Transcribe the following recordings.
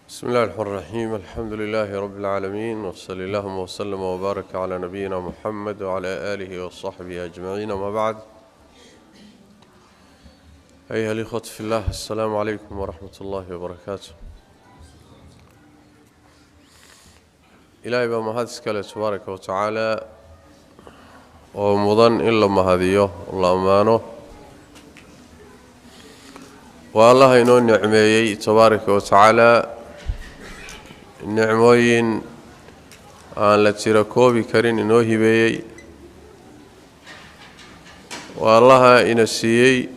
بسم الله الرحمن الرحيم، الحمد لله رب العالمين، وصلى اللهم وسلم وبارك على نبينا محمد وعلى آله وصحبه أجمعين، ما بعد. أيها الإخوة في الله، السلام عليكم ورحمة الله وبركاته. Ilaahay baa mahad iskale tabaaraka wa tacaala oo mudan in la mahadiyo, la ammaano. Waa Allaha inoo nicmeeyey tabaaraka wa tacaala nicmooyin aan la tiro koobi karin inoo hibeeyey. Waa Allaha ina siiyey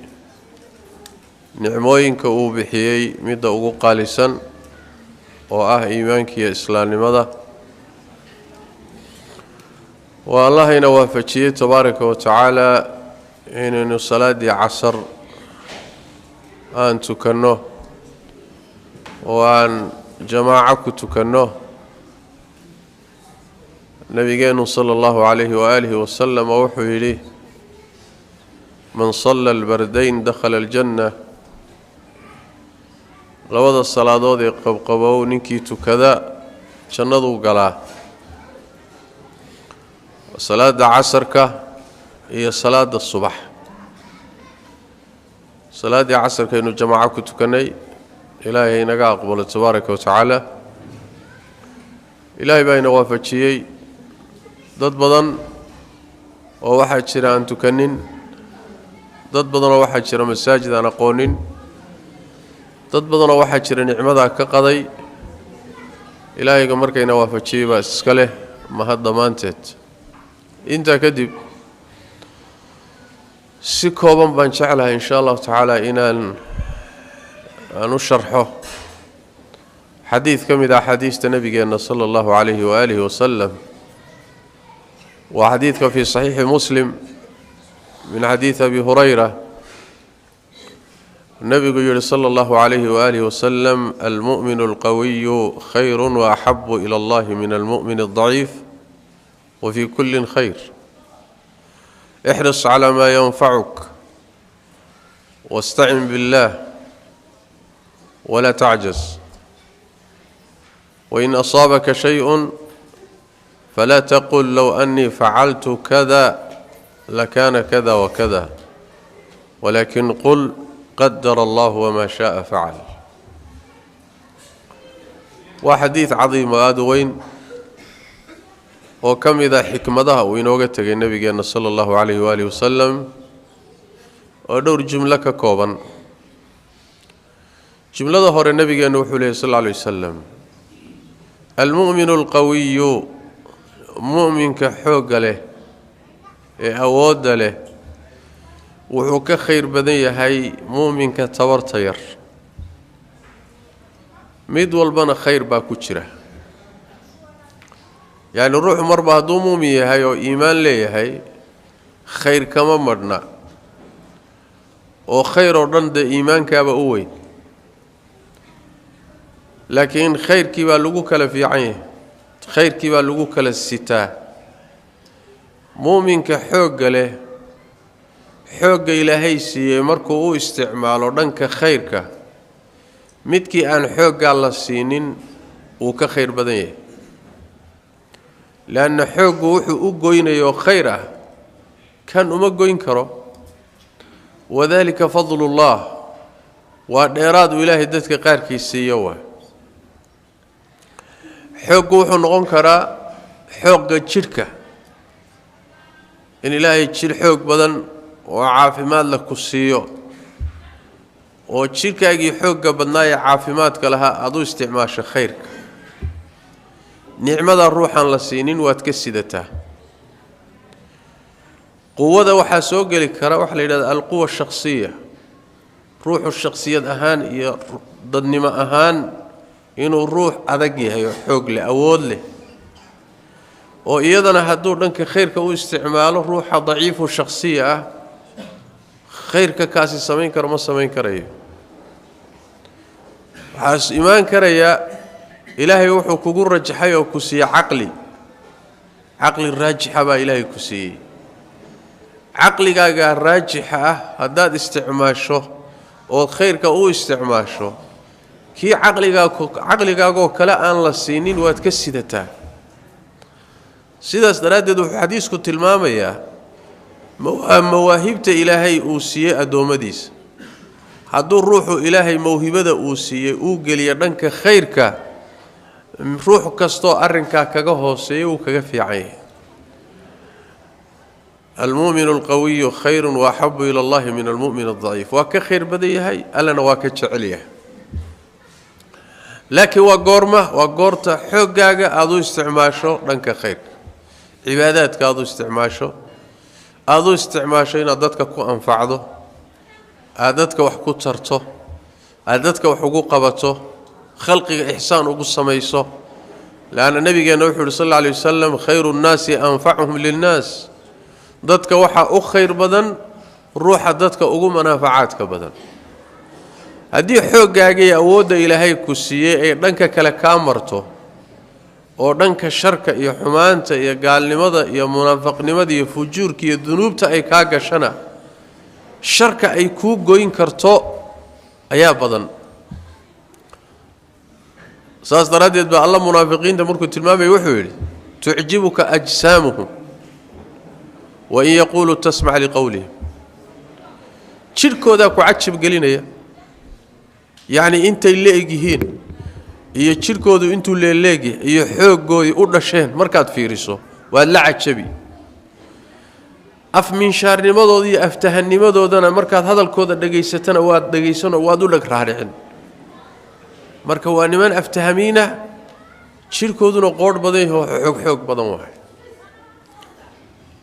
nicmooyinka uu bixiyey midda ugu qaalisan oo ah iimaanka iyo islaamnimada. Waa Allaha ina waafajiyey tabaaraka wa tacaala inaynu salaaddii casar aan tukanno oo aan jamaaco ku tukanno. Nabigeennu sala allahu calayhi waaalihi wasalam wuxuu yidhi: "Man salla albardayn dakhala aljanna." Labada salaadood ee qabqabow ninkii tukada jannaduu galaa, salaada casarka iyo salaada subax. Salaaddii casarkaynu jamaaco ku tukannay. Ilaahay inaga aqbalo tabaaraka wa tacaala. Ilaahay baa ina waafajiyey. Dad badan oo waxaa jira aan tukanin, dad badanoo waxaa jira masaajid aan aqoonin, dad badanoo waxaa jira nicmadaa ka qaday. Ilaahayga markayna waafajiyey baa iska leh mahad dhammaanteed. Intaa kadib, si kooban baan jeclahay insha allahu tacaala inaan aan u sharxo xadiid ka mid ah axaadiista nabigeenna sala allahu calayhi waaalihi wasalam. Waa xadiidka fii saxiixi Muslim min xadiidi Abi Hurayra. Nebigu yihi sala allahu calayhi waaalihi wasalam: "Almu'minu alqawiyu khayru waaxabu ila allahi min almu'min aldaciif, wafii kullin khayr. Ixris calaa maa yanfacuk wastacin biاllah walaa tacjaz, wain asaabaka shayءu falaa taqul low annii facaltu kada lakana kada wakada, walakin qul qadara allah wma shaءa facal." Waa xadiid cadiim oo aada u weyn oo ka mid a xikmadaha uu inooga tegay nebigeenna sala allahu calayhi waalihi wasalam, oo dhowr jumlo ka kooban. Jumlada hore, nebigeennu wuxuu leeyay sal alla alay wasalam: "Almu'minu alqawiyu", mu'minka xoogga leh ee awoodda leh, wuxuu ka khayr badan yahay mu'minka tabarta yar. Mid walbana khayr baa ku jira. Yacni ruuxu marba hadduu muumin yahay oo iimaan leeyahay, khayr kama madhna, oo khayr oo dhan dee iimaankaaba u weyn. Laakiin khayrkii baa lagu kala fiican yahay, khayrkii baa lagu kala sitaa. Muuminka xoogga leh, xoogga Ilaahay siiyey markuu u isticmaalo dhanka khayrka, midkii aan xooggaa la siinin wuu ka khayr badan yahay, leanna xooggu wuxuu u goynayo khayr ah kan uma goyn karo. Wadaalika fadlullah, waa dheeraad uu Ilaahay dadka qaarkiis siiyo. Waa xooggu wuxuu noqon karaa xoogga jidhka, in Ilaahay jidh xoog badan oo caafimaad leh ku siiyo, oo jidhkaagii xoogga badnaa ee caafimaadka lahaa aada u isticmaasho khayrka. Nicmadaa ruuxaan la siinin waad ka sidataa. Quwada waxaa soo geli kara waxaa la yidhahda alquwa shakhsiya, ruuxu shakhsiyad ahaan iyo dadnimo ahaan inuu ruux adag yahay oo xoog leh, awood leh, oo iyadana hadduu dhanka khayrka u isticmaalo, ruuxa daciifu shakhsiya ah khayrka kaasi samayn karo ma samayn karayo. Waxaas imaan karayaa Ilaahay wuxuu kugu rajaxay oo ku siiyey caqli. Caqli raajixa baa Ilaahay ku siiyey. Caqligaagaa raajixa ah haddaad isticmaasho ood khayrka u isticmaasho, Kii caqligaagoo kale aan la siinin waad ka sidataa. Sidaas daraaddeed wuxuu xadiisku tilmaamayaa mawaahibta Ilaahay uu siiyey addoommadiisa. Hadduu ruuxu Ilaahay mawhibada uu siiyey uu geliyo dhanka khayrka, ruux kastoo arrinkaa kaga hooseeya wuu kaga fiican yahay. Almu'minu alqawiyu khayrun wa axabu ila allahi min almu'min aldaciif. Waa ka khayr badan yahay, allana waa ka jecel yahay. Laakiin waa goorma? Waa goorta xooggaaga aada u isticmaasho dhanka khayrka, cibaadaadka aada u isticmaasho, aada u isticmaasho inaad dadka ku anfacdo, aada dadka wax ku tarto, aada dadka wax ugu qabato, khalqiga ixsaan ugu samayso. Leanna nabigeenna wuxuu yuhi sal alla alay wasalam: khayru nnaasi anfacuhum linnaas. Dadka waxaa u khayr badan ruuxa dadka ugu manaafacaadka badan. Haddii xooggaagaiyo awoodda Ilaahay ku siiyey ay dhanka kale kaa marto, oo dhanka sharka iyo xumaanta iyo gaalnimada iyo munaafaqnimada iyo fujuurka iyo dunuubta ay kaa gashana, sharka ay kuu goyn karto ayaa badan. Saas daraaddeed baa Alla munaafiqiinta markuu tilmaamaya wuxuu yidhi: tucjibuka ajsaamuhum wain yaquuluu tasmac liqowlihim. Jidhkoodaa ku cajab gelinaya, yacnii intay la-eg yihiin iyo jidhkoodu intuu leeleegyahay iyo xooggoodii u dhasheen markaad fiiriso waad la cajabi. Afminshaarnimadooda iyo aftahanimadoodana markaad hadalkooda dhegaysatana waad dhegaysanoo waad u dheg raaricin. Marka waa niman aftahamiina, jidhkooduna qoodh badan yaho, xoog xoog badan waay.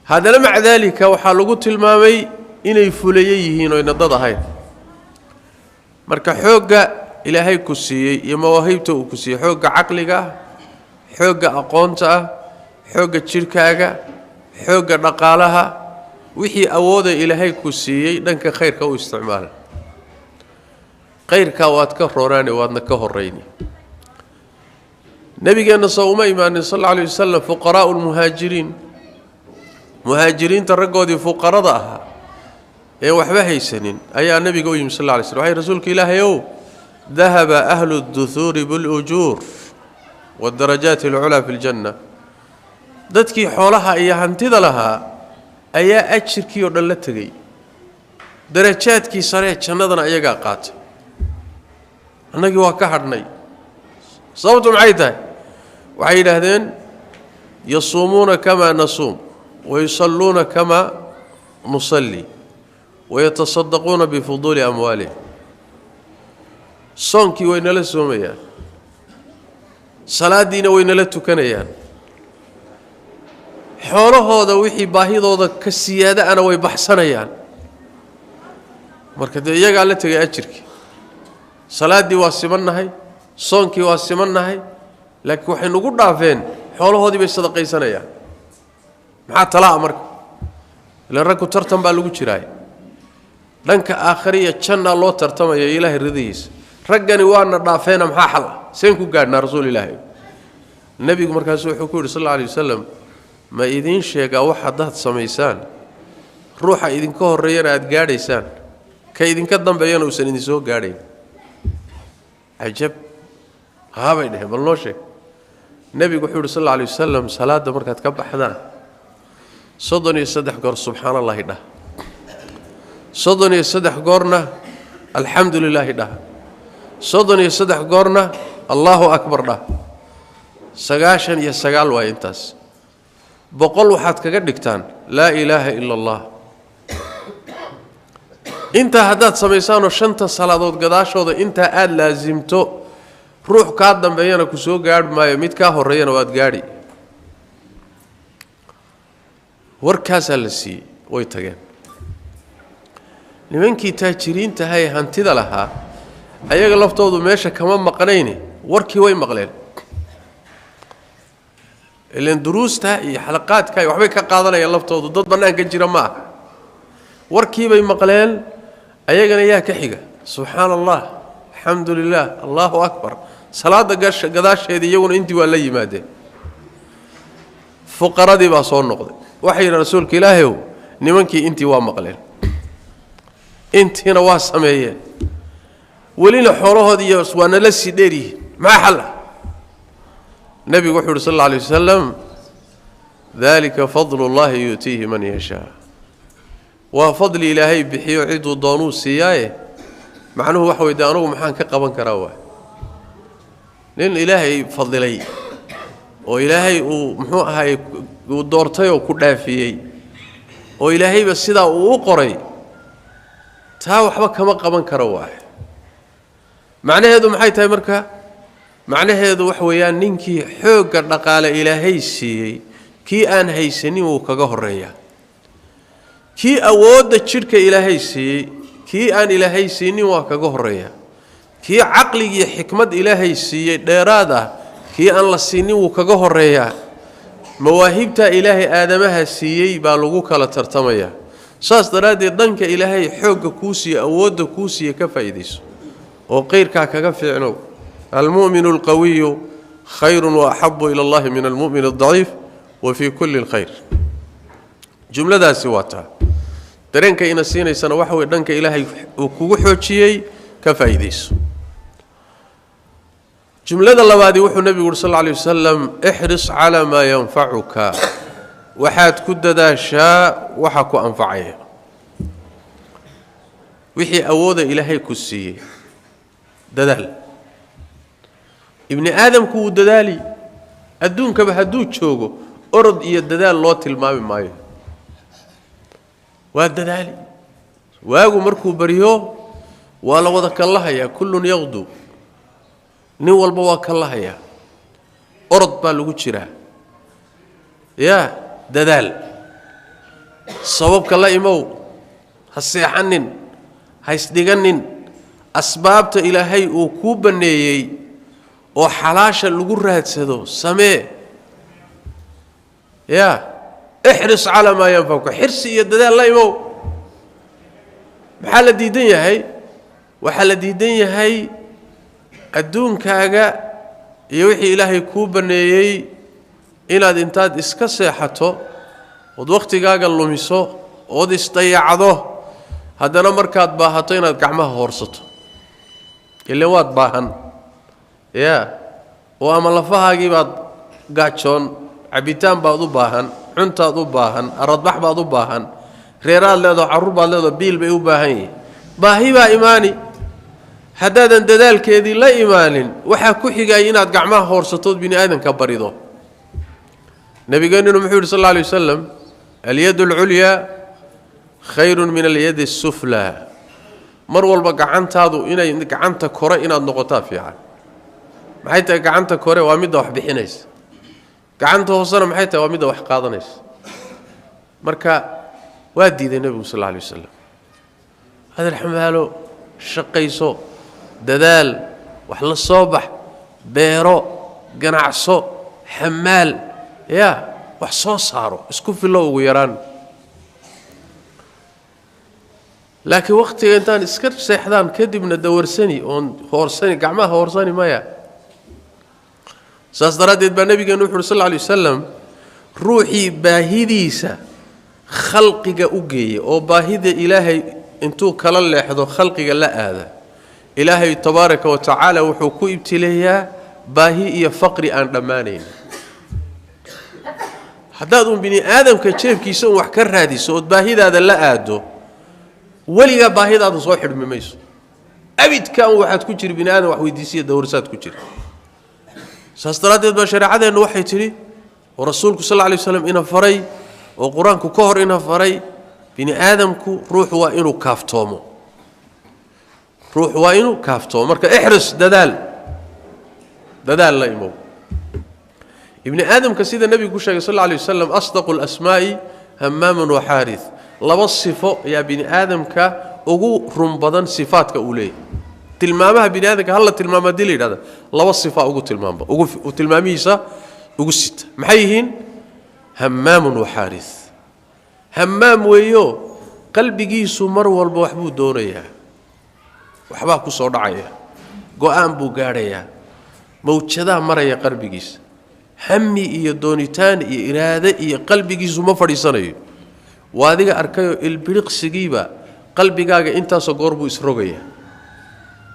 Haddana maca daalika waxaa lagu tilmaamay inay fulaye yihiin oyna dad ahayn. Marka xoogga Ilaahay ku siiyey iyo mawaahibta uu ku siiyey, xoogga caqliga ah, xoogga aqoonta ah, xoogga jidhkaaga, xoogga dhaqaalaha, wixii awooda Ilaahay ku siiyey dhanka khayrka u isticmaala. Khayrkaa waad ka rooraani, waadna ka horrayni. Nabigeenna soo uma imaanin sal alla alay wasalam fuqaraa'u lmuhaajiriin, muhaajiriinta raggoodii fuqarada ahaa ee waxba haysanin ayaa nabiga u yimi sal alla alay slam. Waxay: Rasuulka Ilaahay ow, dahaba ahlu duhuuri bilujuur waddarajaati alculaa fi ljanna. Dadkii xoolaha iyo hantida lahaa ayaa ajirkii oo dhan la tegey, darajaadkii saree jannadana ayagaa qaatay, annagii waa ka hadhnay. Sababtu maxay tahay? Waxay yidhaahdeen: yasuumuuna kamaa nasuum, wayusalluuna kamaa nusalli, wayatasaddaquuna bifuduuli amwaalihim. Soonkii way nala soomayaan, salaaddiina way nala tukanayaan, xoolahooda wixii baahidooda ka siyaada-ana way baxsanayaan. Marka dee iyagaa la tegay ajirkii. Salaaddii waa simannahay, soonkii waa simannahay, laakiin waxay nagu dhaafeen xoolahoodii bay sadaqaysanayaan. Maxaa talaa? Marka ilaan ragku tartan baa lagu jiraay, dhanka aakhariya jannaa loo tartamaya, Ilaahay ridihiisa. Raggani waana dhaafeena, maxaa xal ah? Seen ku gaadhnaa, rasuul Ilaahay? Nebigu markaasu wuxuu ku yidhi sal alla alay wasalam: ma idiin sheegaa wax haddaad samaysaan ruuxa idinka horreeyana aada gaadhaysaan, ka idinka dambeeyana uusan idin soo gaadhayn? Cajab, haabay dheheen, bal noo sheeg. Nebigu wuxuu yidhi sal alla alay wasalam: salaadda markaad ka baxdaan 33 goor subxaan allahi dhah, 33 goorna alxamdu lilaahi dhah, 33 goorna allaahu akbar dhah. 99 waay intaas. 100 waxaad kaga dhigtaan laa ilaaha ila allah. Intaa haddaad samaysaanoo shanta salaadood gadaashooda intaa aada laasimto, ruux kaa dambeeyana ku soo gaadhi maayo, mid kaa horreeyana waad gaadhi. Warkaasaa la siiyey, way tageen nimankii taajiriintaha ee hantida lahaa. Ayaga laftoodu meesha kama maqnayne, warkii way maqleen, ileen duruusta iyo xalaqaadka iyo waxbay ka qaadanayaan laftoodu, dad bannaanka jira ma aha. Warkiibay maqleen, ayagana yaa ka xiga? Subxaana allah, alxamdu lilah, allahu akbar. Salaadda gadaasheeda iyaguna intii waa la yimaadeen. Fuqaradii baa soo noqday, waxay yidhi: Rasuulka Ilaahayow, nimankii intii waa maqleen, intiina waa sameeyeen. Welina xoolahoodii iyo waa nala sii dheeryihiin. Maxaa xal ah? Nebigu wuxuu uhi sal alla alay wasalam, dalika fadlu llahi yu'tiihi man yashaa. Waa fadli Ilaahay bixiyo, ciduu doonuu siiyaaye. Macnuhu waxa wey, dee anugu maxaan ka qaban karaa? Waay nin Ilaahay fadilay oo Ilaahay uu muxuu ahaay uu doortay oo ku dhaafiyey oo Ilaahayba sidaa uu u qoray, taa waxba kama qaban karo waay. Macnaheedu maxay tahay marka? Macnaheedu waxa weeyaan, ninkii xoogga dhaqaale Ilaahay siiyey kii aan haysanin wuu kaga horreeyaa. Kii awoodda jidhka Ilaahay siiyey kii aan Ilaahay siinin waa kaga horreeyaa. Kii caqligiiyo xikmad Ilaahay siiyey dheeraad ah kii aan la siinin wuu kaga horreeyaa. Mawaahibtaa Ilaahay aadamaha siiyey baa lagu kala tartamayaa. Saas daraaddeed dhanka Ilaahay xoogga kuu siiye, awoodda kuu siiye, ka faa'iidayso oo qayrkaa kaga fiicnow. Almu'minu alqawiyu khayrun wa axabu ila allahi min almu'min aldaciif wa fii kulli lkhayr. Jumladaasi waa taa dareenka ina siinaysana waxa weye, dhanka Ilaahay uu kugu xoojiyey ka faa'iidayso. Jumlada labaadii wuxuu nebigu uhi sal alla alay wasalam, ixris calaa maa yanfacuka. Waxaad ku dadaashaa waxa ku anfacaya. Wixii awooda Ilaahay ku siiyey dadaal. Ibni aadamku wuu dadaali, adduunkaba hadduu joogo orod iyo dadaal loo tilmaami maayo, waa dadaali. Waagu markuu baryo waa la wada kallahayaa, kullun yaqdu, nin walba waa kallahayaa, orod baa lagu jiraa. Yaa dadaal, sababka la imow, ha seexanin, ha isdhiganin. Asbaabta Ilaahay uu kuu banneeyey oo xalaasha lagu raadsado samee. Yaa ixris calaa maa yanfacuka, xirsi iyo dadaal la imow. Maxaa la diidan yahay? Waxaa la diidan yahay adduunkaaga iyo wixii Ilaahay kuu banneeyey inaad intaad iska seexato ood wakhtigaaga lumiso ood isdayacdo, haddana markaad baahato inaad gacmaha hoorsato. Ileen waad baahan yaa, oo ama lafahaagii baad gaajoon, cabitaan baad u baahan, cuntaad u baahan, aradbax baad u baahan, reeraad leedaho, carruur baad leedaho, biil bay u baahan yihiin, baahi baa imaani. Haddaadan dadaalkeedii la imaanin, waxaa ku xigaya inaad gacmaha hoorsatood bini aadanka barido. Nabigeennuna muxuu yidhi sal alla alay wasalam, alyad alculyaa khayrun min alyadi asuflaa. Mar walba gacantaadu inay gacanta kore inaad noqotaa fiican. Maxay tahay gacanta kore? Waa midda wax bixinaysa. Gacanta hoosena maxay tahay? Waa midda wax qaadanaysa. Marka waa diiday nebigu sal alla alay wasalam. Adeer xamaalo, shaqayso, dadaal, wax la soo bax, beero, ganacso, xamaal, yaa wax soo saaro, isku fillo ugu yaraan. Laakiin wakhtiga intaan iska seexdaan kadibna dawarsani oon hoorsani, gacmaha hoorsani, maya. Saas daraaddeed baa nabigeenu wuxu uhi sal alla alay wasalam, ruuxii baahidiisa khalqiga u geeya oo baahida Ilaahay intuu kala leexdo khalqiga la aada, Ilaahay tabaaraka wa tacaala wuxuu ku ibtileeyaa baahi iyo faqri aan dhammaanayn. Haddaad uun bini aadamka jeebkiisa un wax ka raadiso ood baahidaada la aado, weligaa baahidaadu soo xidhmi mayso. Abidka un waxaad ku jiri bini aadam wax weydiisiya, dawrsaad ku jiri. Saas daraaddeed baa shareecadeennu waxay tidhi oo rasuulku sal alla alay waslam ina faray oo qur-aanku ka hor ina faray, bini aadamku ruuxu waa inuu kaaftoomo, ruuxu waa inuu kaaftoomo. Marka ixris, dadaal, dadaal la imow. Ibni aadamka sida nebigu ku sheegay sal alla alay wasalam, asdaqu alasmaa'i hammaamun wa xaarith. Laba sifo ayaa bini aadamka ugu run badan sifaadka uu leeyahay. Tilmaamaha bini aadamka hala tilmaamo haddii la yidhahda, laba sifa ugu tilmaamba ugu tilmaamihiisa ugu sita. Maxay yihiin? Hammaamun wa xaarith. Hammaam weeyo, qalbigiisu mar walba waxbuu doonayaa, waxbaa ku soo dhacaya, go-aan buu gaadhayaa, mawjadaa maraya qalbigiisa, hami iyo doonitaan iyo iraade iyo qalbigiisu ma fadhiisanayo. Waa adiga arkayoo ilbiriqsigiiba qalbigaaga intaasoo goor buu isrogayaa.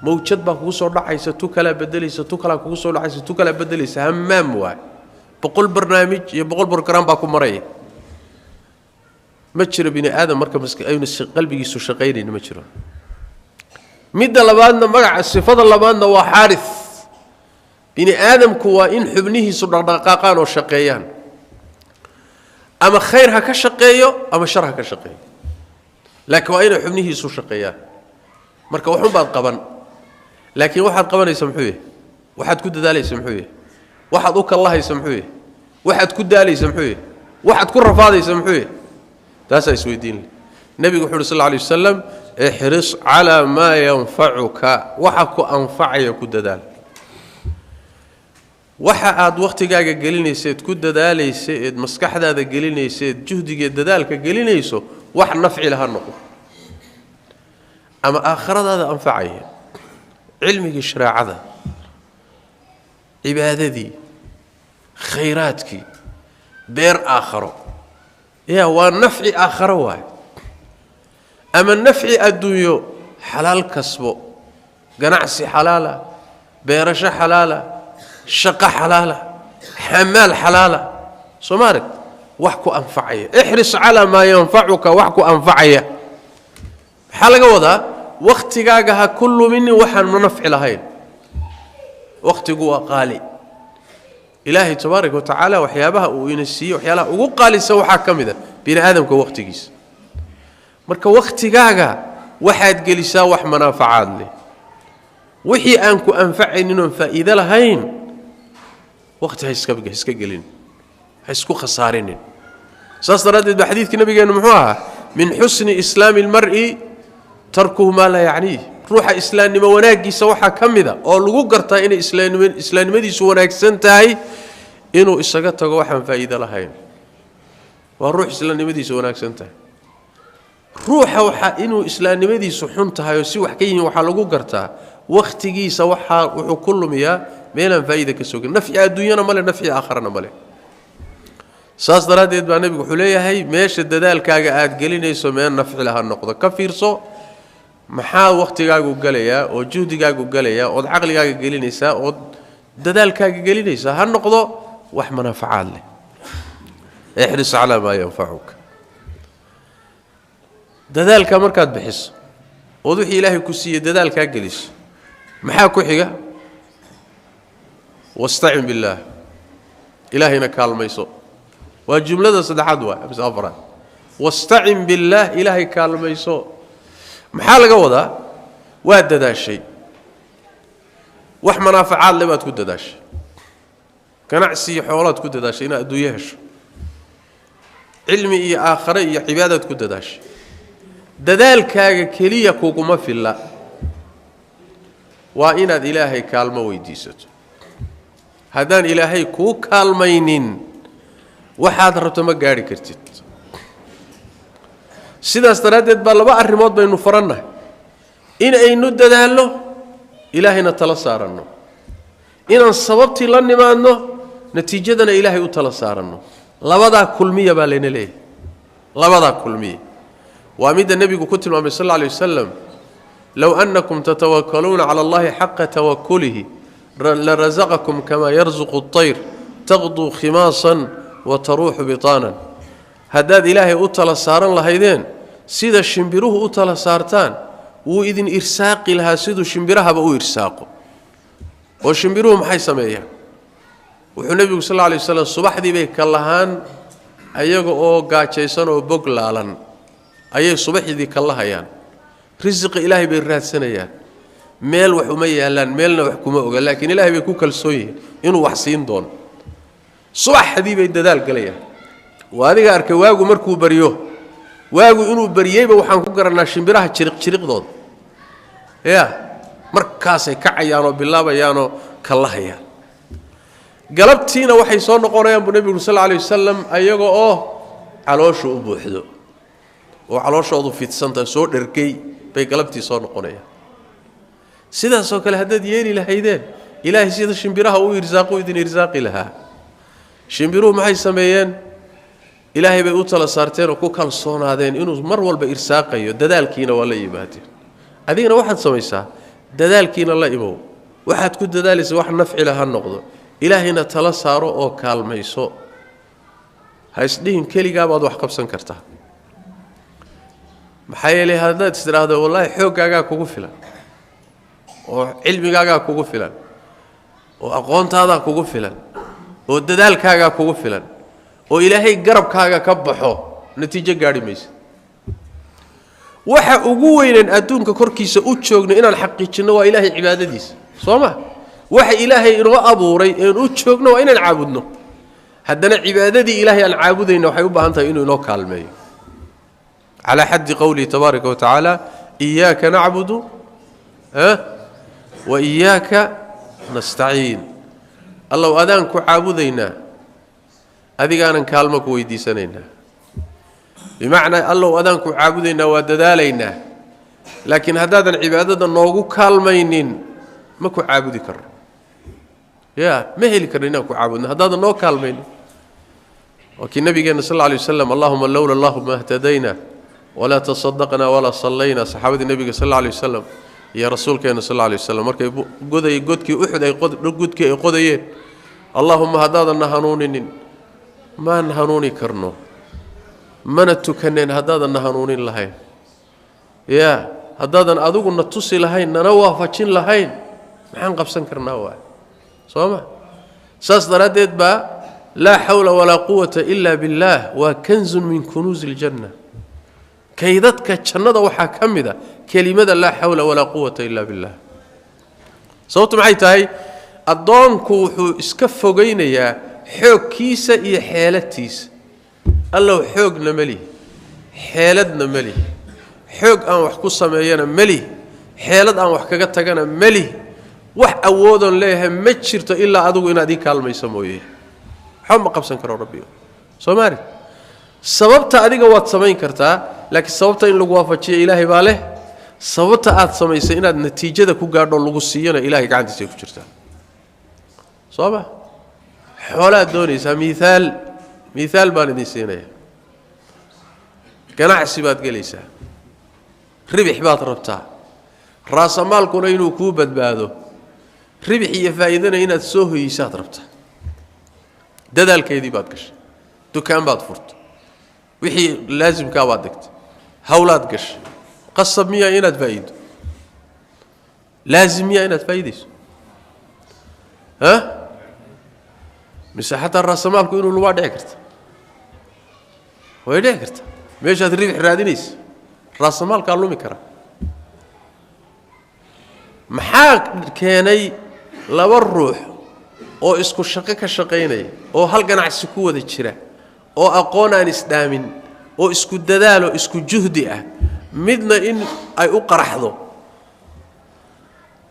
Mawjad baa kugu soo dhacaysa, tu kalaa bedelaysa, tu kalaa kugu soo dhacaysa, tu kalaa bedelaysa. Hamaam waay, 100 barnaamij iyo 100 brogram baa ku maraya. Ma jiro bini aadam marka aynu qalbigiisu shaqaynayn, ma jiro. Midda labaadna, magaca sifada labaadna waa xaaris. Bini aadamku waa in xubnihiisu dhaqdhaqaaqaan oo shaqeeyaan, ama khayr ha ka shaqeeyo ama shar ha ka shaqeeyo, laakiin waa inay xubnihiisu shaqeeyaan. Marka waxun baad qaban, laakiin waxaad qabanaysa muxuu yahay? Waxaad ku dadaalaysa muxuu yahay? Waxaad u kallahaysa muxuu yahay? Waxaad ku daalaysa muxuu yahay? Waxaad ku rafaadaysa muxuu yahay? Taasaa isweydiin leh. Nebigu wuxu uhi sal lla alay wasalam: ixris calaa maa yanfacuka, waxa ku anfacaya ku dadaal. Waxa aad wakhtigaaga gelinaysa eed ku dadaalaysa, eed maskaxdaada gelinaysa, eed juhdigeed dadaalka gelinayso, wax nafci laha noqdo ama aakhiradaada anfacaya, cilmigii shareecada, cibaadadii, khayraadkii, beer aakharo ya waa nafci aakharo waay, ama nafci adduunyo, xalaal kasbo, ganacsi xalaala, beerasho xalaala, shaqo xalaala, xamaal xalaala. Soo ma arag wax ku anfacaya? Ixris calaa maa yanfacuka, wax ku anfacaya. Maxaa laga wadaa? Wakhtigaaga ha ku luminin waxaan nafci lahayn. Wakhtigu waa qaali. Ilaahay tabaaraka wa tacaala waxyaabaha uu ina siiyey, waxyaalaha ugu qaalisan waxaa ka mid a bini aadamka wakhtigiisa. Marka wakhtigaaga waxaad gelisaa wax manaafacaad leh. Wixii aan ku anfacaynin oon faa'iido lahayn wakhti ha iska gelin, ha isku khasaarinin. Saas daraaddeed ba xadiidkii nabigeennu muxuu ahaa? Min xusni islaami almar'i tarkuhu maa laa yacniih. Ruuxa islaamnimo wanaaggiisa waxaa ka mida oo lagu gartaa inay islaamnimadiisu wanaagsan tahay inuu isaga tago waxaan faa'iido lahayn. Waa ruux islaamnimadiisu wanaagsan tahay. Ruuxa waxaa inuu islaamnimadiisu xun tahay oo si wax ka yihiin waxaa lagu gartaa wakhtigiisa waxaa wuxuu ku lumiyaa meelaan faa'iida ka sogin. Nafci adduunyana male, nafci aakharana male. Saas daraaddeed baa nebigu wuxuu leeyahay: meesha dadaalkaaga aad gelinayso meel nafci laha noqdo. Ka fiirso maxaa wakhtigaagu gelayaa oo juhdigaagu gelayaa ood caqligaaga gelinaysaa ood dadaalkaaga gelinaysaa, ha noqdo wax manaafacaad leh. Ixris calaa maa yanfacuka. Dadaalkaa markaad bixiso ood wixii Ilaahay ku siiyey dadaalkaa geliso, maxaa ku xiga? Wastacin billaah, Ilaahayna kaalmayso. Waa jumlada saddexaad waay mise afraad. Wastacin billaah, Ilaahay kaalmayso. Maxaa laga wadaa? Waa dadaashay, wax manaafacaad le baad ku dadaashay, ganacsi iyo xoolaad ku dadaashay inaad adduunyo hesho, cilmi iyo aakhare iyo cibaadaad ku dadaashay. Dadaalkaaga keliya kuguma filla, waa inaad Ilaahay kaalmo weydiisato. Haddaan Ilaahay kuu kaalmaynin, waxaad rabto ma gaadhi kartid. Sidaas daraaddeed baa laba arrimood baynu farannahay: in aynu dadaallo, Ilaahayna tala saaranno, inaan sababtii la nimaadno, natiijadana Ilaahay u tala saaranno. Labadaa kulmiya baa layna leeyahay, labadaa kulmiya. Waa midda nebigu ku tilmaamay sal alla alay wasalam: low annakum tatawakkaluuna cala Allahi xaqa tawakulihi larasaqakum kamaa yarsuqu اطayr taqduu khimaasan wa taruuxu bitaanan. Haddaad Ilaahay u tala saaran lahaydeen sida shimbiruhu u tala saartaan, wuu idin irsaaqi lahaa siduu shimbirahaba u irsaaqo. Oo shimbiruhu maxay sameeyaan? Wuxuu nebigu sal alla alay waslam, subaxdii bay kallahaan ayaga oo gaajaysan oo bog laalan ayay subaxdii kallahayaan. Risiqa Ilaahay bay raadsanayaan. Meel wax uma yaalaan, meelna wax kuma oga, laakiin Ilaahay bay ku kalsoon yihiin inuu wax siin doono. Subaxdii bay dadaal galayaan. Waa adiga arkay, waagu markuu baryo, waagu inuu baryeyba waxaan ku garannaa shimbiraha jiriq jiriqdooda ya. Markaasay kacayaanoo bilaabayaanoo kallahayaan. Galabtiina waxay soo noqonayaan buu nebigu sal alla alay wasalam ayaga oo calooshu u buuxdo oo calooshoodu fidsantahay, soo dhergay bay galabtii soo noqonayaan. Sidaasoo kale haddaad yeeli lahaydeen, Ilaahay sida shimbiraha u irsaaqu idin irsaaqi lahaa. Shimbiruhu maxay sameeyeen? Ilaahay bay u tala saarteen oo ku kalsoonaadeen inuu mar walba irsaaqayo, dadaalkiina waa la yimaadeen. Adigana waxaad samaysaa Dadaalkiina la imow, waxaad ku dadaalaysa wax nafci leh ha noqdo, ilaahayna tala saaro oo kaalmayso. Ha isdhihin keligaabaad wax qabsan kartaa. Maxaa yeelay haddaad is tidhaahdo wallaahi xooggaagaa kugu filan oo cilmigaagaa kugu filan oo aqoontaadaa kugu filan oo dadaalkaagaa kugu filan oo ilaahay garabkaaga ka baxo, natiijo gaadhi maysa. Waxa ugu weynan adduunka korkiisa u joogno inaan xaqiijinno waa ilaahay cibaadadiisa, soo ma? Waxa ilaahay inoo abuuray een u joogno waa inaan caabudno. Haddana cibaadadii ilaahay aan caabudayna waxay u baahan tahay inuu inoo kaalmeeyo, calaa xaddi qowlihi tabaaraka wa tacaala: iyaaka nacbudu wa iyaaka nastaciin. Allow adaan ku caabudaynaa, adigaanan kaalmo ku weydiisanaynaa. Bimacnaa, allow adaan ku caabudaynaa, waa dadaalaynaa, laakiin haddaadan cibaadada noogu kaalmaynin ma ku caabudi karno, ya ma heli karno inaan ku caabudno haddaadan noo kaalmaynin. Waa kii nabigeenna sal alla alay waslam: allahuma lowla allahu ma htadayna walaa tasadaqna walaa sallayna. Saxaabadii nebiga sal alla alay wasalam iyo rasuulkeenna sal alla alay wasalam markay goday godkii Uxud ay godkii ay qodayeen, allahuma haddaadanna hanuuninin maan hanuuni karno, mana tukaneen haddaadanna hanuunin lahayn, ya haddaadan adiguna tusi lahayn, nana waafajin lahayn, maxaan qabsan karnaa waay, soo ma? Saas daraaddeed baa laa xawla walaa quwata ila biاllaah waa kanzun min kunuusi iljanna. Kaydadka jannada waxaa ka mid a kelimada laa xawla walaa quwata ila billah. Sababtu maxay tahay? Addoonku wuxuu iska fogaynayaa xoogkiisa iyo xeelatiisa. Allow xoogna ma lihi, xeeladna ma lihi, xoog aan wax ku sameeyana ma lihi, xeelad aan wax kaga tagana ma lihi, wax awoodoon leeyahay ma jirto ilaa adigu inaad ii kaalmayso mooye, waxba ma qabsan karo rabbiyo. Soomaali, sababta adiga waad samayn kartaa, laakiin sababta in lagu waafajiyo ilaahay baa leh. Sababta aad samaysay inaad natiijada ku gaadho lagu siiyana ilahay gacantiisay ku jirtaa, soo ma? Xoolaad doonaysaa, miihaal baan idin siinaya. Ganacsi baad gelaysaa, ribix baad rabtaa, raasamaalkuna inuu kuu badbaado, ribix iyo faa'iidana inaad soo hoyeysaad rabtaa. Dadaalkeedii baad gashay, dukaan baad furtay, wixii laasimkaa baad dhigtay, hawlaad gashay. Qasab miyaa inaad faa'iido? Laazim miyaa inaad faa'iidayso? Ha mise xataa raasamaalku inuu lumaa dhici karta? Way dhici karta. Meeshaad ribix raadinaysa raasamaalkaa lumi kara. Maxaa keenay laba ruux oo isku shaqo ka shaqaynaya oo hal ganacsi ku wada jira oo aqoon aan isdhaamin oo isku dadaalo isku juhdi ah, midna in ay u qaraxdo,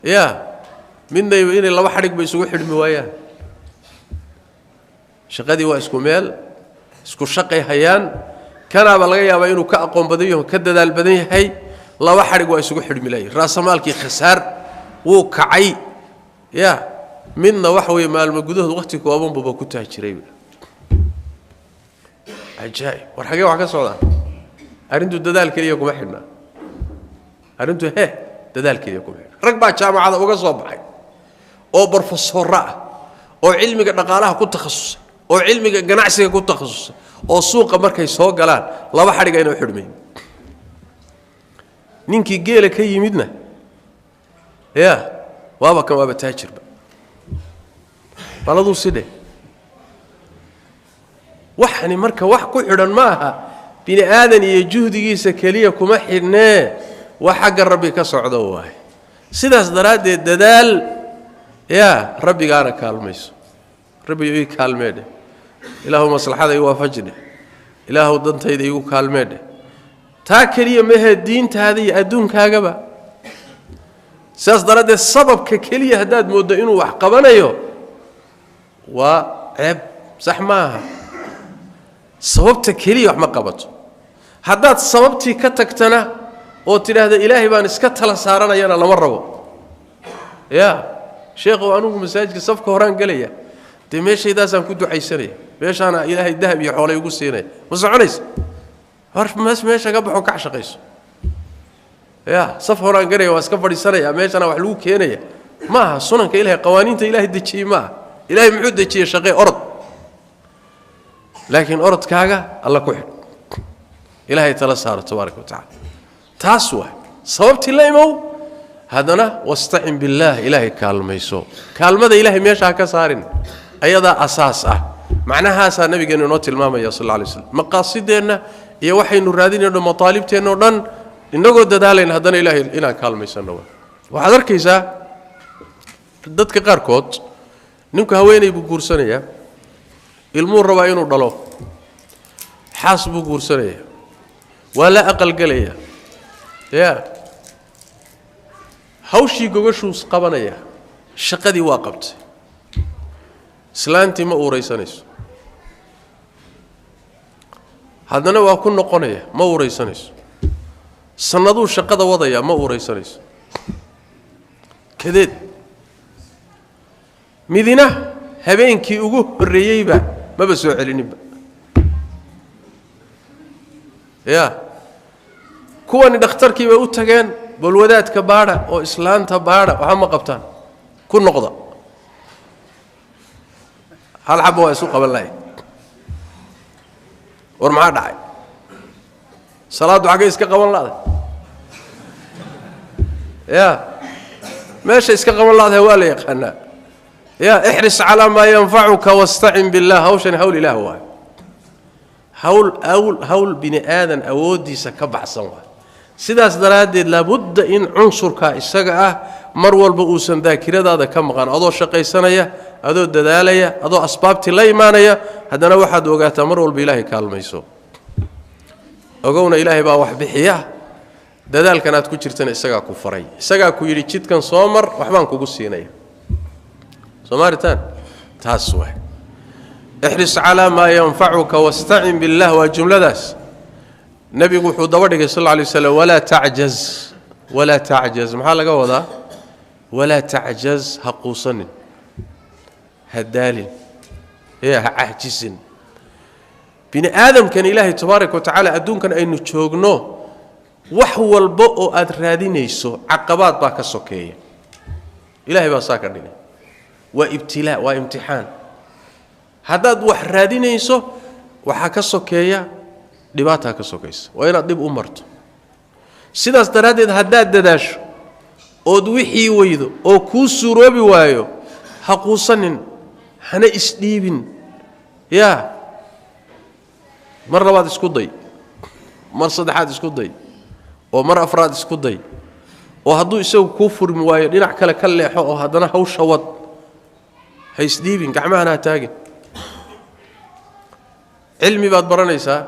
ya midna inay laba xadhigba isugu xidhmi waayaan? Shaqadii waa isku meel, isku shaqay hayaan, kanaaba laga yaabaa inuu ka aqoon badan yaho, ka dadaal badan yahay, laba xadhig waa isugu xidhmi laayay, raasamaalkii khasaar wuu kacay, ya midna waxa weeye maalmo gudahood waqti koobanbuba ku taajiray. Ajaa'ib! War xagee wax ka socdaa? Arrintu dadaal keliya kuma xidhnaa. Arrintu dadaal keliya kuma xidhna. Rag baa jaamacada uga soo baxay oo barofesoorro ah oo cilmiga dhaqaalaha ku takhasusay oo cilmiga ganacsiga ku takhasusay oo suuqa markay soo galaan laba xadhig ayna u xidhmayn. Ninkii geela ka yimidna ya waaba kan, waaba taajirba. Baladuu sidhe waxani marka wax ku xidhan ma aha bini aadan iyo juhdigiisa keliya kuma xidhnee, wax xagga rabbi ka socdo waaye. Sidaas daraaddeed dadaal, yaa rabbigaana kaalmayso. Rabbiga ii kaalmee dheh, ilaahu maslaxada ii waafaji dheh, ilaahu dantayda iigu kaalmee dheh. Taa keliya mahee, diintaada iyo adduunkaagaba. Sidaas daraaddeed sababka keliya haddaad mooddo inuu wax qabanayo waa ceeb, sax ma aha. Sababta keliya wax ma qabato. Haddaad sababtii ka tagtana oo tidhaahda ilaahay baan iska tala saaranayana lama rabo. Ya sheekhow, anugu masaajidka safka horaan gelaya, dee meeshaydaasaan ku ducaysanaya, meeshaana ilaahay dahab iyo xoolay igu siinaya, ma soconaysa? War meesha ka baxo, kac shaqayso. Ya saf horaan garaya, waa iska fadhiisanaya, meeshana wax lagu keenaya maaha. Sunanka Ilahay, qawaaniinta Ilaahay dejiyey maaha. Ilahay muxuu dejiyey? Shaqee, orod, laakiin orodkaaga Alla ku xidh, Ilaahay tala saaro tabaaraka wa tacala. Taas waa sababtii la imow. Haddana wastacin billaah, Ilaahay kaalmayso. Kaalmada Ilaahay meesha ha ka saarin, ayadaa asaas ah. Macnahaasaa nabigeenu inoo tilmaamaya sal alla alay slam. Maqaasideenna iyo waxaynu raadinayno, mataalibteenna o dhan, innagoo dadaalayn, haddana Ilaahay inaan kaalmaysanno. Waxaad arkaysaa dadka qaarkood, ninku haweeney buu guursanayaa, ilmuu rabaa inuu dhalo, xaas buu guursanayaa, waa la aqalgelayaa, ya hawshii gogashuu qabanayaa, shaqadii waa qabtay, islaantii ma uuraysanayso. Haddana waa ku noqonaya, ma uuraysanayso. Sannaduu shaqada wadayaa, ma uuraysanayso. Kadeed midina habeenkii ugu horreeyeyba maba soo celininba. Ya kuwani dhakhtarkii bay u tageen, balwadaadka baadha oo islaanta baadha, waxba ma qabtaan, ku noqda, hal xabba waa isu qaban lahay. War maxaa dhacay? Salaaddu xaggay iska qaban la'day? Ya meesha iska qaban la'dahay waa la yaqaanaa. Ya ixris calaa maa yanfacuka wastacin billah. Hawshani hawl Ilaah waayo, hawl awl hawl bini aadan awooddiisa ka baxsan waay. Sidaas daraaddeed laabudda in cunsurkaa isaga ah mar walba uusan daakiradaada ka maqan. Adoo shaqaysanaya, adoo dadaalaya, adoo asbaabtii la imaanaya, haddana waxaad ogaataa mar walba Ilaahay kaalmayso. Ogowna Ilaahay baa wax bixiya. Dadaalkan aad ku jirtana isagaa ku faray, isagaa ku yidhi jidkan soo mar, waxbaan kugu siinaya. Soomaaritaan taas waay. Ixris calaa maa yanfacuka wastacin billah waa jumladaas. Nebigu wuxuu daba dhigay sal alla alay waslam walaa tacjaz. Walaa tacjaz maxaa laga wadaa? Walaa tacjaz, ha quusanin, ha daalin, ee ha cahjisin. Bini aadamkan Ilaahay tabaaraka wa tacaala adduunkan aynu joogno, wax walba oo aad raadinayso caqabaad baa ka sokeeya. Ilaahay baa saa ka dhigay, waa ibtilaa, waa imtixaan. Haddaad wax raadinayso waxaa ka sokeeya dhibaataa ka sokaysa, waa inaad dhib u marto. Sidaas daraaddeed haddaad dadaasho ood wixii weydo oo kuu suuroobi waayo, ha quusanin, hana isdhiibin. Yaa mar labaad isku day, mar saddexaad isku day, oo mar afraad isku day, oo hadduu isagu kuu furmi waayo dhinac kale ka leexo, oo haddana hawsha wad. Ha isdhiibin, gacmahana ha taagin. Cilmi baad baranaysaa,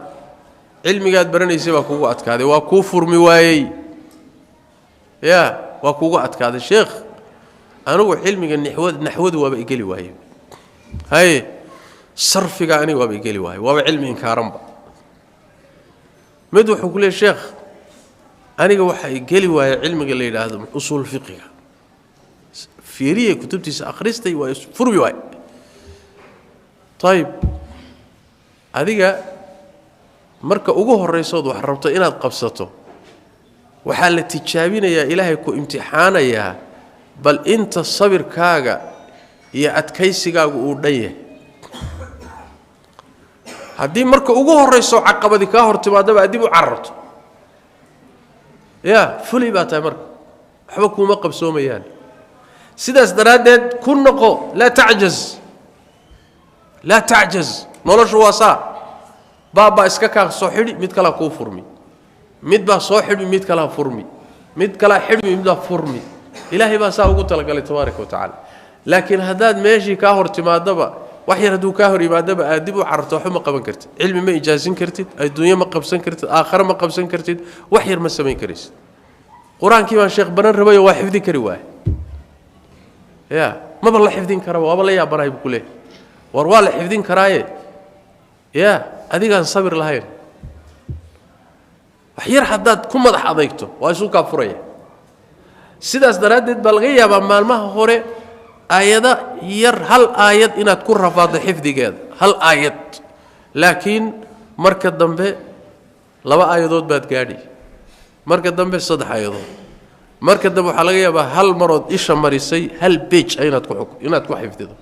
cilmigaad baranaysay baa kugu adkaaday, waa kuu furmi waayey, yaa waa kugu adkaaday. Sheekh, anigu cilmiga naxwadu waaba igeli waaye, haye sarfiga aniga waaba igeli waaye, waaba cilmi inkaaranba. Mid wuxuu ku leeyay, sheekh, aniga waxaa igeli waaye cilmiga la yidhaahdo usuul fiqiga, fiiriye kutubtiisa akhristay, waa furmi waaye. Ayib, adiga marka ugu horraysood wax rabto inaad qabsato, waxaa la tijaabinayaa, Ilaahay ku imtixaanayaa bal inta sabirkaaga iyo adkaysigaagu uu dhan yahay. Haddii marka ugu horrayso caqabadi kaa hor timaadaba aad dib u cararto, yaa fulay baa tahay, marka waxba kuuma qabsoomayaan. Sidaas daraaddeed ku noqo, laa tacjaz, laa tacjaz. Noloshu waa saa, baabbaa iska kaa soo xidhi, mid kalaa kuu furmi, mid baa soo xidhmi, mid kalaa furmi, mid kalaa xidhmi, mid baa furmi. Ilaahay baa saa ugu talagalay tabaaraka wa tacaala. Laakiin haddaad meeshii kaa hor timaadaba, wax yar hadduu kaa hor yimaadaba aad dib u cararto, waxba ma qaban kartid, cilmi ma ijaasin kartid, adduunyo ma qabsan kartid, aakhare ma qabsan kartid, wax yar ma samayn karaysid. Qur-aankii baan sheekh baran rabayo, waa xifdin kari waaye, ya maba la xifdin karaba, waaba la yaabanahay buu ku leeyahy. War waa la xifdin karaaye, ya adigaan sabir lahayn. Wax yar haddaad ku madax adeygto waa isu kaa furaya. Sidaas daraaddeed baa laga yaabaa maalmaha hore aayado yar, hal aayad inaad ku rafaaddo xifdigeeda, hal aayad, laakiin marka dambe 2 aayadood baad gaadhi. Marka dambe 3 aayadood. Marka dambe waxaa laga yaabaa hal marood isha marisay hal page inaad ku xifdido.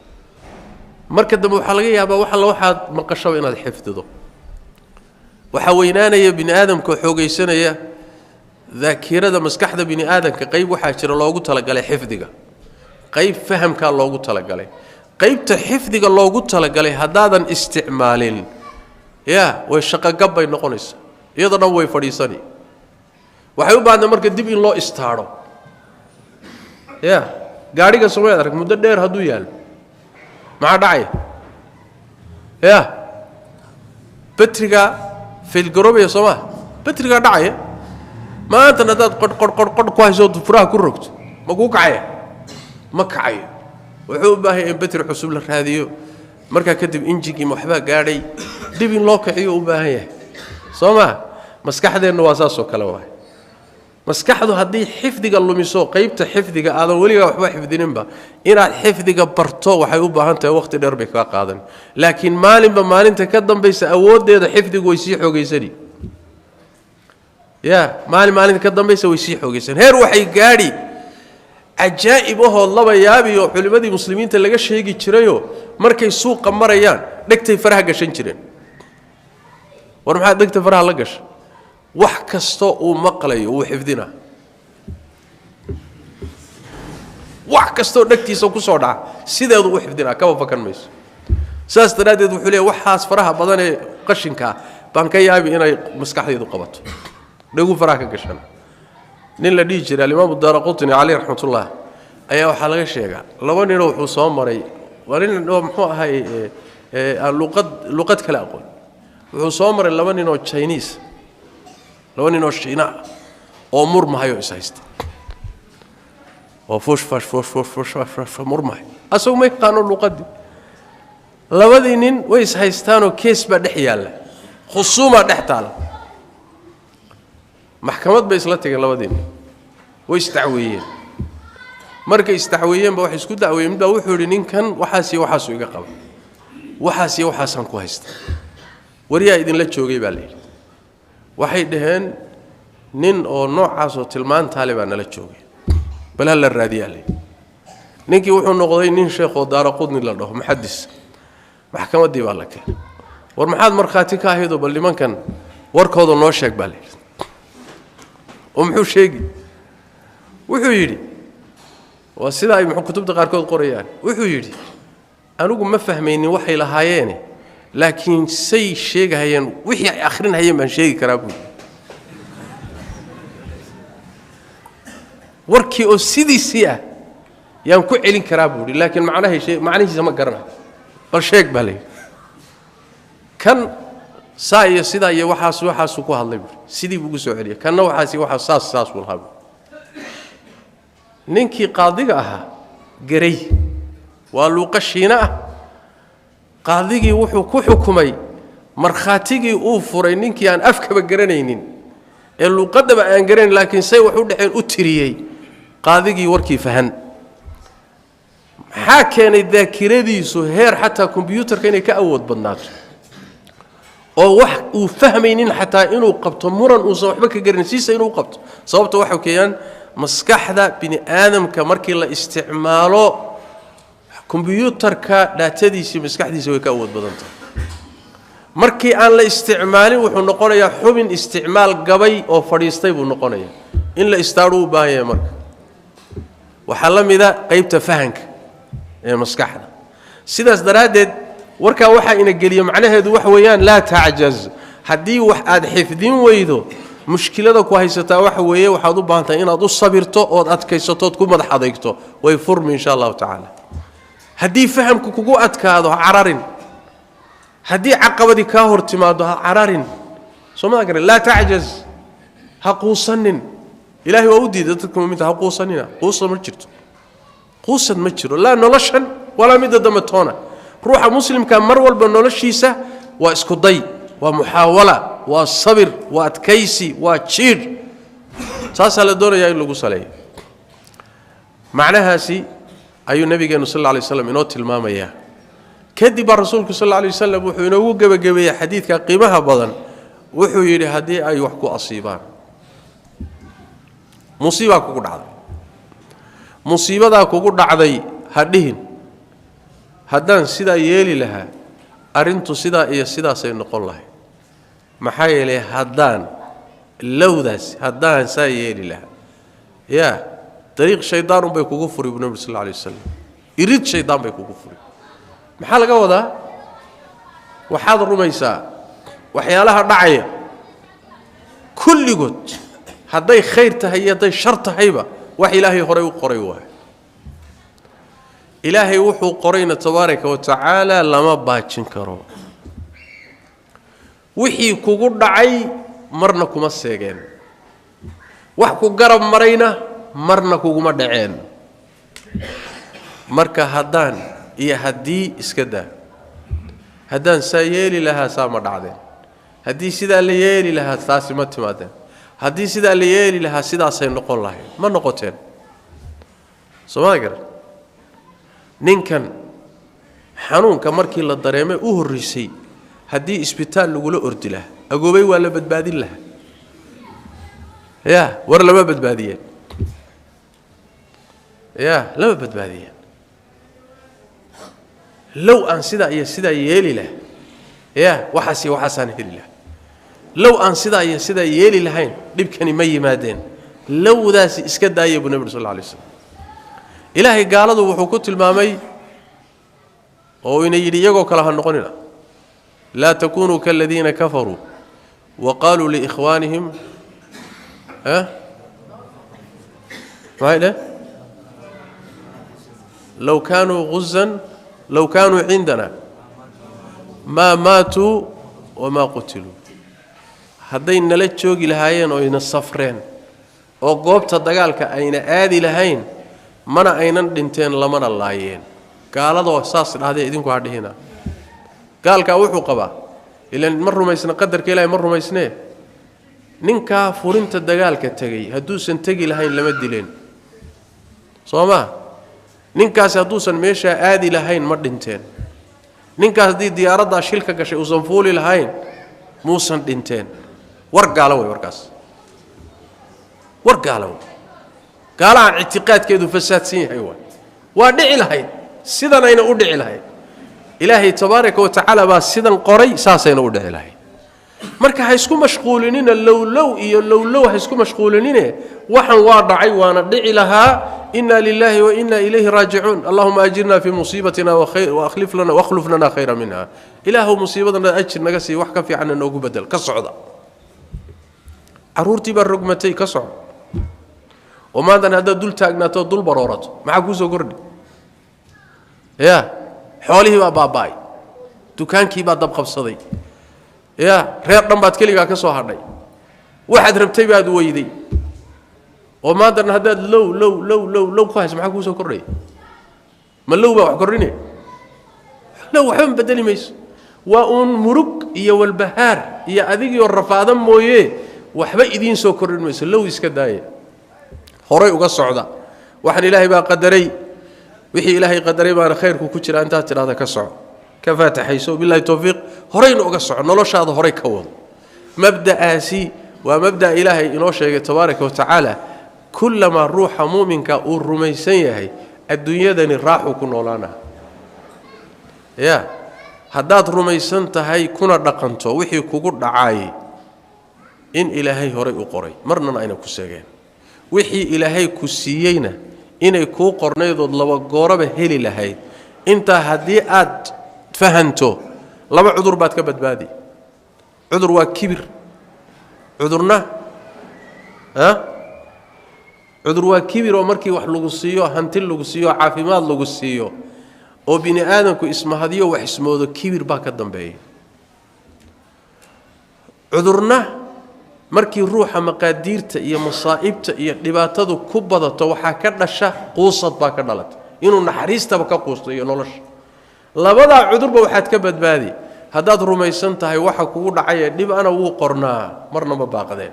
Marka dambe waxaa laga yaabaa wax alla waxaad maqashaba inaad xifdido. Waxaa weynaanaya bini aadamka xoogaysanaya daakirada maskaxda bini aadamka. Qayb waxaa jira loogu talagalay xifdiga, qayb fahamkaa loogu talagalay. Qaybta xifdiga loogu talagalay haddaadan isticmaalin, yaa way shaqogab bay noqonaysaa, iyadoo dhan way fadhiisani. Waxay u baahnay marka dib in loo istaadho. Yaa gaadhiga soo arag muddo dheer hadduu yaalo maxaa dhacaya? Yaa batrigaa faylgaroobaya soo maa, batrigaa dhacaya. Maantan haddaad qodh qodh qodh qodh ku hayso furaha ku rogto, ma kuu kacaya? Ma kacayo. Wuxuu u baahan yahay in batri cusub la raadiyo. Markaa kadib injinkii ma waxbaa gaadhay, dib in loo kiciyo u baahan yahay soo maa. Maskaxdeenna waa saasoo kale waay. Maskaxdu haddii xifdiga lumiso, qaybta xifdiga aadan weligaa waxba xifdininba, inaad xifdiga barto waxay u baahan tahay waqti dheer bay kaa qaadan. Laakiin maalinba maalinta ka dambaysa awooddeeda xifdigu way sii xoogaysani. Yaa maalin maalinta ka dambaysa way sii xoogaysan. Heer waxay gaadhi cajaa'ib ahood laba yaabiyo culimmadii muslimiinta laga sheegi jirayoo markay suuqa marayaan dhegtay faraha gashan jireen. War maxaad dhegta faraha la gasha? Wax kastoo uu maqlayo wuu xifdinaa. Wax kastoo dhegtiisa ku soo dhaca sideedu u xifdinaa, kaba fakan mayso. Saas daraaddeed wuxuu leeyahy waxaas faraha badan ee qashinkaa baan ka yaabi inay maskaxdaydu qabato, dhegu faraha ka gashana. Nin la dhihi jiray alimaamu Daaraqutni caleyh raxmatullah ayaa waxaa laga sheegaa laba ninoo wuxuu soo maray, waa nin oo muxuu ahay aan luqad kale aqoon. Wuxuu soo maray laba ninoo Chinese, laba ninoo Shiina ah oo murmahayo is haysta, oo fush fash fush fush fush fush fush murmahay. Asagu ma yaqaano luqadii. Labadii nin way is haystaanoo kees baa dhex yaalla, khusuumaa dhex taala. Maxkamad bay isla tageen labadii nin, way isdacweeyeen. Markay isdacweeyeenba waxay isku dacweeyeen, mid baa wuxuu yidhi ninkan waxaas iyo waxaasuu iga qaba, waxaas iyo waxaasaan ku haysta. Waryaa idinla joogay baa la yidhi. Waxay dhaheen nin oo noocaasoo tilmaantaale baa nala joogay, bal ha la raadiyaa la yidhi. Ninkii wuxuu noqday nin sheekhoo Daaraqudni la dhaho, muxadis. Maxkamaddii baa la keenay. War maxaad markhaati ka ahaydoo bal nimankan warkooda noo sheeg baa la yidhi. Oo muxuu sheegi? Wuxuu yidhi, waa sida ay kutubta qaarkood qorayaan, wuxuu yidhi anigu ma fahmaynin waxay lahaayeene, laakiin say sheegahayeen wixii ay akhrinahayeen baan sheegi karaa buu yidhi. Warkii oo sidiisii ah yaan ku celin karaa buu yidhi, laakiin macnihiisa ma garanayo. Bal sheeg baa la yidhi. Kan saa iyo sidaa iyo waxaas waxaasuu ku hadlay buui, sidii buu ugu soo celiyay. Kanna waxaas iyo waxaas saas saas buu lahaa buui. Ninkii qaadiga ahaa garay, waa luuqa Shiina ah. Qaadigii wuxuu ku xukumay markhaatigii uu furay ninkii aan afkaba garanaynin ee luuqaddaba aan garanayn, laakiin say wax u dhexeen u tiriyey. Qaadigii warkii fahan. Maxaa keenay daakiradiisu heer xataa kombyuutarka inay ka awood badnaato oo wax uu fahmaynin xataa inuu qabto, muran uusan waxba ka garanin siisa inuu qabto? Sababta waxay keenaan maskaxda bini aadamka markii la isticmaalo kombyuutarka dhaatadiisii maskaxdiisa way ka awood badan tahay. Markii aan la isticmaalin wuxuu noqonayaa xubin isticmaal gabay oo fadhiistay buu noqonayaa. In la istaadho u baahan yahay. Marka waxaa la mida qaybta fahanka ee maskaxda. Sidaas daraaddeed warkaa waxaa ina geliya macnaheedu waxa weeyaan laa tacjaz. Haddii wax aad xifdin weydo, mushkilada ku haysataa waxa weeye waxaad u baahan tahay inaad u sabirto ood adkaysato ood ku madax adeygto, way furmi insha allahu tacaala. Haddii fahamku kugu adkaado ha cararin, haddii caqabadi kaa hor timaado ha cararin. Soo ma garan? Laa tacjaz, ha quusanin. Ilaahay waa u diiday dadka mu'miniinta, ha quusanina. Quusan ma jirto, quusan ma jiro, laa noloshan walaa midda dambe toona. Ruuxa muslimka mar walba noloshiisa waa isku day, waa muxaawala, waa sabir, waa adkaysi, waa jiidh. Saasaa la doonayaa in lagu saleeyo. Macnahaasi ayuu nabigeenu sal alla alay waslam inoo tilmaamayaa. Kadib baa rasuulku sal alla alay wasalam wuxuu inoogu gebagabeeyey xadiidka qiimaha badan. Wuxuu yidhi haddii ay wax ku asiibaan Musiibaa kugu dhacday, musiibadaa kugu dhacday ha dhihin haddaan sidaa yeeli lahaa arrintu sidaa iyo sidaasay noqon lahayd. Maxaa yeelay haddaan lowdaas haddaan saa yeeli lahaa, yaa dariiq shaydaan unbay kugu furi buu nabi sal alla alay wasalam, irid shaydaan bay kugu furi. Maxaa laga wadaa? Waxaad rumaysaa waxyaalaha dhacaya kulligood hadday khayr tahay iyo hadday shar tahayba wax ilaahay horay u qoray waay. Ilaahay wuxuu qorayna tabaaraka wa tacaala lama baajin karo. Wixii kugu dhacay marna kuma seegeen, wax ku garab marayna marna kuguma dhaceen. Marka haddaan iyo haddii iska daa, haddaan saa yeeli lahaa saa ma dhacdeen, haddii sidaa la yeeli lahaa taasi ma timaadeen, haddii sidaa la yeeli lahaa sidaasay noqon lahayd, ma noqoteen. Sooma garan? Ninkan xanuunka markii la dareemay u horreysay haddii isbitaal lagula ordi lahaa agoobay waa la badbaadin lahaa, yaa war lama badbaadiyeen, yaa lama badbaadiyeen. Low aan sidaa iyo sidaa yeeli lahaa, yaa waxaas iyo waxaasaan heli lahaa. Low aan sidaa iyo sidaa yeeli lahayn dhibkani ma yimaadeen. Lowdaasi iska daaya buu nabi sal alla alay waslam. Ilaahay gaaladu wuxuu ku tilmaamay oo ina yidhi iyagoo kale ha noqonina, laa takunuu kaaladiina kafaruu wa qaaluu liikhwaanihim maxay dheh low kaanuu guzan low kaanuu cindana maa maatuu wamaa qutiluu. Hadday nala joogi lahaayeen oo ayna safreen oo goobta dagaalka ayna aadi lahayn mana aynan dhinteen lamana laayeen. Gaaladoo saas dhahdee idinku ha dhihina. Gaalkaa wuxuu qabaa ilaan ma rumaysna qadarka ilaahay, ma rumaysnee. Ninkaa furinta dagaalka tegey hadduusan tegi lahayn lama dileen, soo maa? Ninkaasi hadduusan meeshaa aadi lahayn ma dhinteen. Ninkaas haddii diyaaraddaa shil ka gashay uusan fuuli lahayn muusan dhinteen. War gaalo wey warkaas, war gaalo wey. Gaalahan ictiqaadkeedu fasaadsan yahay waay. Waa dhici lahayd, sidanayna u dhici lahayd. Ilaahay tabaaraka wa tacaala baa sidan qoray, saasayna u dhici lahayd. Marka ha isku mashquulinina lowlow iyo lowlow, ha isku mashquulinine. Waxan waa dhacay waana dhici lahaa. Inna lillahi wa inna ilayhi raajicuun. Allahuma ajirna fii musiibatina waakhlif lana wakhluf lana khayra minha. Ilaahu musiibadana ajir naga sii, wax ka fiicanna noogu bedel. Ka socda. Caruurtii baa rogmatay, ka soco. Oo maantan haddaad dul taagnaato dul baroorato maxaa kuu soo kordhi? Yaa xoolihii baa baaba'ay, dukaankii baa dabqabsaday, yaa reer dhan baad keligaa ka soo hadhay, waxaad rabtay baad weyday. Oo maantana haddaad low low low low low ku hayso maxaa kuu soo kordhaya? Ma low baa wax kordhine? Low waxba ma bedeli mayso. Waa uun murug iyo walbahaar iyo adigiioo rafaada mooye, waxba idiin soo kordhin mayso. Low iska daaya, horay uga socda. Waxaan ilaahay baa qadaray, wixii ilaahay qadaray baana khayrku ku jira. Intaad tidhahda ka soco, ka faataxayso, billahi towfiiq, horayna uga soco, noloshaada horay ka wado. Mabda'aasi waa mabda' ilaahay inoo sheegay tabaaraka wa tacaala. Kullamaa ruuxa muuminka uu rumaysan yahay adduunyadani raaxuu ku noolaanaha. Yaa haddaad rumaysan tahay kuna dhaqanto wixii kugu dhacaayay in ilaahay horay u qoray, marnana ayna ku seegeen, wixii ilaahay ku siiyeyna inay kuu qornaydood laba gooraba heli lahayd, intaa haddii aad fahanto laba cudur baad ka badbaadi. Cudur waa kibir, cudurna cudur waa kibir. Oo markii wax lagu siiyo, hanti lagu siiyo, caafimaad lagu siiyo, oo bini aadamku ismahadiyo wax ismoodo, kibir baa ka dambeeya. Cudurna markii ruuxa maqaadiirta iyo masaa'ibta iyo dhibaatadu ku badato waxaa ka dhasha quusad baa ka dhalata, inuu naxariistaba ka quusto iyo nolosha. Labadaa cudurba waxaad ka badbaadi haddaad rumaysan tahay waxa kugu dhacay ee dhib ana wuu qornaa, marna ma baaqdeen,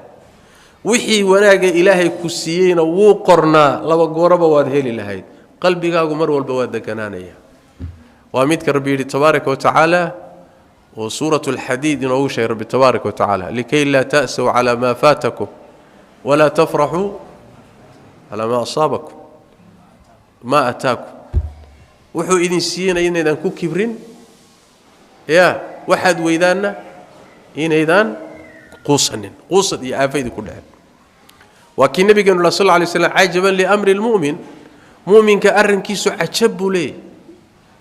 wixii wanaagga ilaahay ku siiyeyna wuu qornaa, laba gooraba waad heli lahayd. Qalbigaagu mar walba waa deganaanaya. Waa midka rabbi yidhi tabaaraka wa tacaala oo suuratu alxadiid inoogu sheegay rabbi tabaaraka wa tacaala, likay laa ta'saw calaa maa faatakum walaa tafraxuu Calaa maa asaabakum, maa ataakum, wuxuu idin siinaya inaydaan ku kibrin, ya waxaad weydaanna inaydaan quusanin, quusad iyo aafa idinku dhacen. Waa kii nabigeenu sal lla alay slam: cajaban liamri lmu'min, mu'minka arrinkiisu cajab buu leeyahy.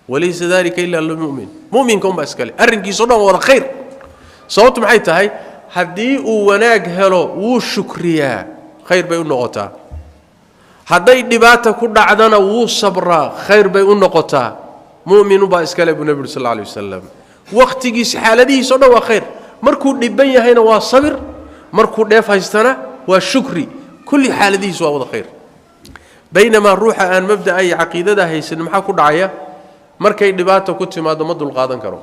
Walaysa dalika ila lilmu'min, mu'minka unbaa iskale, arrinkiiso dhan waa wada khayr. Sababtu maxay tahay? Haddii uu wanaag helo wuu shukriyaa, khayr bay u noqotaa. Hadday dhibaata ku dhacdana wuu sabraa, khayr bay u noqotaa. Mu'minunbaa iskale buu nebi uri sal alla alay wasalam. Wakhtigiis, xaaladihiis o dhan waa khayr. Markuu dhiban yahayna waa sabir, markuu dheef haystana waa shukri. Kulli xaaladihiis waa wada khayr. Baynamaa ruuxa aan mabda'a iyo caqiidada haysan, maxaa ku dhacaya? Markay dhibaata ku timaado ma dulqaadan karo,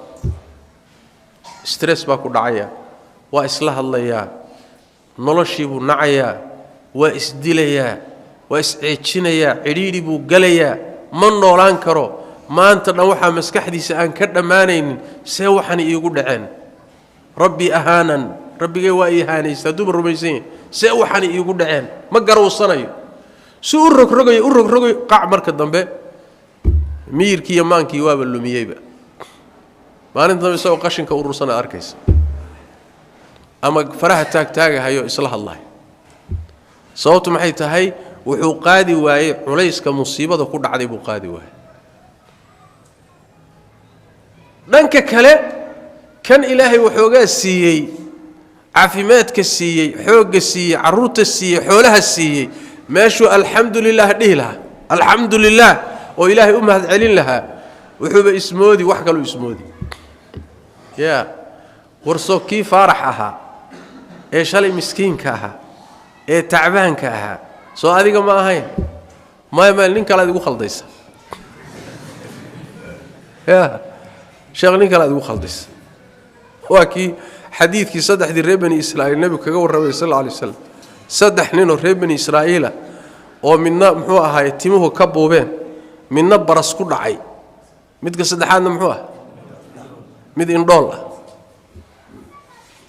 stress baa ku dhacaya, waa isla hadlayaa, noloshii buu nacayaa, waa isdilayaa, waa isceejinayaa, cidhiidhi buu gelayaa, ma noolaan karo. Maanta dhan waxaa maskaxdiisa aan ka dhammaanaynin: see waxan iigu dhaceen? Rabbi ahaanan, rabbigay waa ii haanaysta hadduuba rumaysan yahay. See waxani iigu dhaceen? Ma garowsanayo. Si u rogrogayo, u rogrogayo, qac, marka dambe miyirkii iyo maankii waaba lumiyeyba. Maalinta dambe isagoo qashinka urursana arkaysa ama faraha taagtaagahayo, isla hadlahay. Sababtu maxay tahay? Wuxuu qaadi waayey culayska musiibada ku dhacday buu qaadi waayey. Dhanka kale, kan Ilaahay waxoogaa siiyey, caafimaadka siiyey, xoogga siiyey, carruurta siiyey, xoolaha siiyey, meeshuu alxamdu lilah dhihi lahaa, alxamdu lilah oo Ilaahay u mahadcelin lahaa, wuxuuba ismoodi wax kaluu ismoodi. Ya warsoo kii faarax ahaa ee shalay miskiinka ahaa ee tacbaanka ahaa soo adiga ma ahayn? Maya, maya, nin kale ad igu khaldaysa. Ya sheekh, nin kale ad igu khaldaysa. Waa kii xadiidkii saddexdii reer Bani Israa'iil nebigu kaga warramay sal alla alay waslam. Saddex ninoo reer Bani Israa'iila oo midna muxuu ahaay timuhu ka buubeen, midna baras ku dhacay, midka saddexaadna muxuu ah mid indhool ah.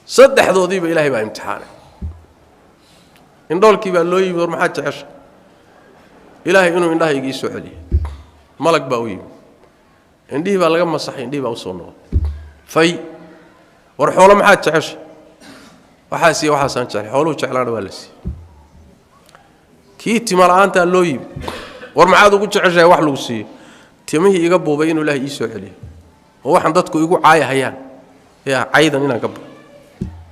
Saddexdoodiiba Ilaahay baa imtixaanay. Indhoolkii baa loo yimi: war maxaad jecesha? Ilaahay inuu indhaha igii soo celiyey. Malag baa u yimi, indhihii baa laga masaxay, indhihii baa usoo noqday fay. War xoolo maxaad jecesha? Waxaas iyo waxaasaan jeclay. Xooluhu jeclaana waa la siiyey. Kii tima la-aantaa loo yimi: war maxaad ugu jeceshahay wax lagu siiyo? Timihii iga buubay inuu Ilaahay ii soo celiyo, oo waxaan dadku igu caayahayaan ya caydan inaan ka baxo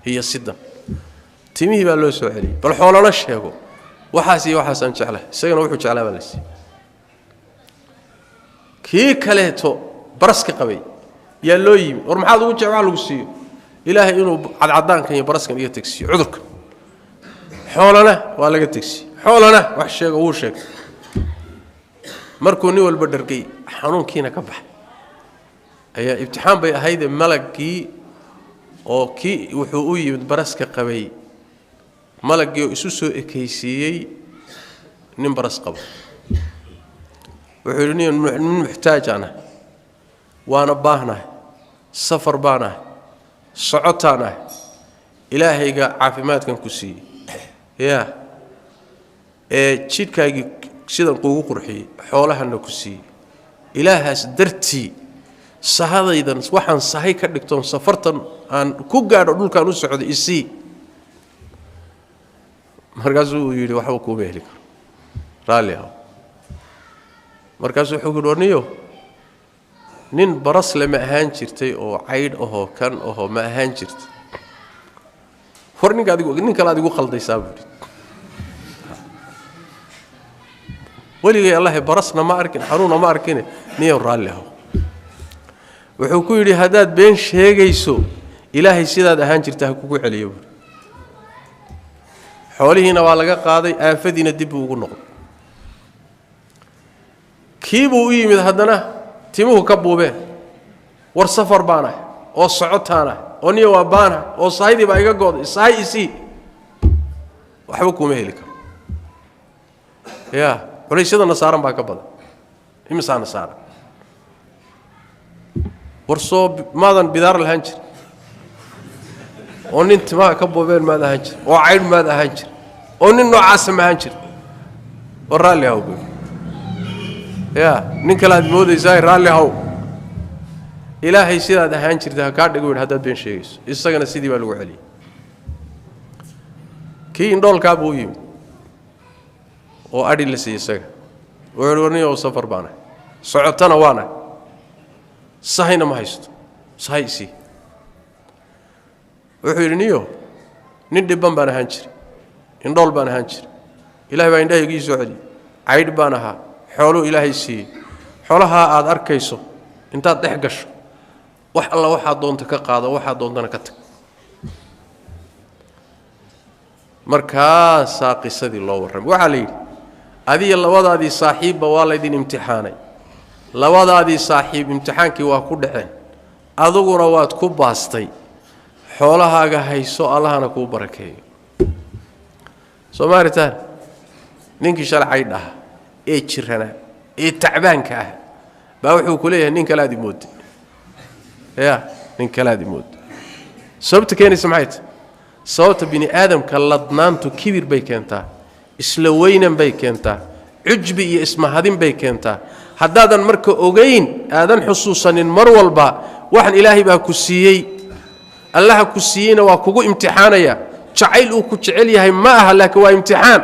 iyo sidan. Timihii baa loo soo celiyey. Bal xoolona sheego. Waxaas iyo waxaasaan jeclahay. Isagana wuxuu jeclaa baa la siiyey. Kii kaleeto baraska qabay yaa loo yimi: war maxaad ugu jecel wax lagu siiyo? Ilaahay inuu cadcadaankan iyo baraskan iga tegsiiyo, cudurkan. Xoolana waa laga tegsiye. Xoolana wax sheego. Wuu sheegay. Markuu nin walba dhargay, xanuunkiina ka baxay, ayaa ibtixaan bay ahaydee malagii oo kii wuxuu u yimid baraska qabay, malaggii oo isu soo ekaysiiyey nin baras qabo. Wuxuu yidhi: nin muxtaajaan ah, waana baahnahay, safar baan ahay, socotaan ah, Ilaahayga caafimaadkan ku siiyey yaa ee jidhkaagii sidan kuugu qurxiyey, xoolahana ku siiyey, Ilaahaas dartii sahadaydan waxaan sahay ka dhigtoon safartan aan ku gaadho dhulkaan u socday isii. Markaasuu uu yidhi: waxba kuuma heli karo, raalli ahow. Markaasuu wuxuu ku yidhi: warniyo, nin barasle ma ahaan jirtay oo caydh ahoo kan ahoo ma ahaan jirtay? War ninka adigu nin kale aad igu khaldaysaa buu yidhi. Weligay Allahe barasna ma arkin, xanuunna ma arkine, niyow raalli ahow. Wuxuu ku yidhi: haddaad been sheegayso, Ilaahay sidaad ahaan jirta ha kugu celiyo buuri. Xoolihiina waa laga qaaday, aafadiina dib buu ugu noqday. Kii buu u yimid haddana timuhu ka buubeen: war safar baan ah oo socotaan ah oo niyo waa baanah oo sahaydii baa iga go'day, sahay isii. Waxba kuma heli karo. Yaa culaysyadana saaran baa ka badan, imisaana saaran? War soo maadan bidaar lahaan jir oo nin timaha ka boobeen maad ahaan jir oo caydh maad ahaan jir oo nin noocaasa ma ahaan jir? War raalli haw buu ya, nin kale aad moodaysaa, raalli haw. Ilaahay sidaad ahaan jirta ha kaa dhigo yidhi haddaad been sheegayso. Isagana sidii baa lagu celiyey. Kii indhoolkaa buu u yimid oo adhi la siiyey isaga. Wuxuu yidhi, warniyow, safar baanahay, socotana waanahay, sahayna ma haysto, sahay isii. Wuxuu yidhi, niyo, nin dhibban baan ahaan jiray, indhool baan ahaan jiray, ilahay baa indhahaygii soo celiyey. Caydh baan ahaa, xooluu Ilaahay siiyey. Xoolahaa aad arkayso intaad dhex gasho, wax alla waxaad doonta ka qaado, waxaad doontana ka tag. Markaasaa qisadii loo warramay. Waxaa la yidhi, adiga labadaadii saaxiibba waa laydin imtixaanay, labadaadii saaxiib imtixaankii waa ku dhaceen, aduguna waad ku baastay. Xoolahaaga hayso, Allahana kuu barakeeyo. Soo ma aritaan? Ninkii shalay caydh ah ee jirana ee tacbaanka ah baa wuxuu ku leeyahay, nin kalaad imoodday ya, nin kalaad imoodday. Sababta keenaysa maxay tahay? Sababta bini aadamka ladnaantu kibir bay keentaa, isla weynan bay keentaa, cujbi iyo ismahadin bay keentaa. Haddaadan marka ogayn, aadan xusuusanin mar walba waxan Ilaahay baa ku siiyey, Allaha ku siiyeyna waa kugu imtixaanaya. Jacayl uu ku jecel yahay ma aha, laakiin waa imtixaan.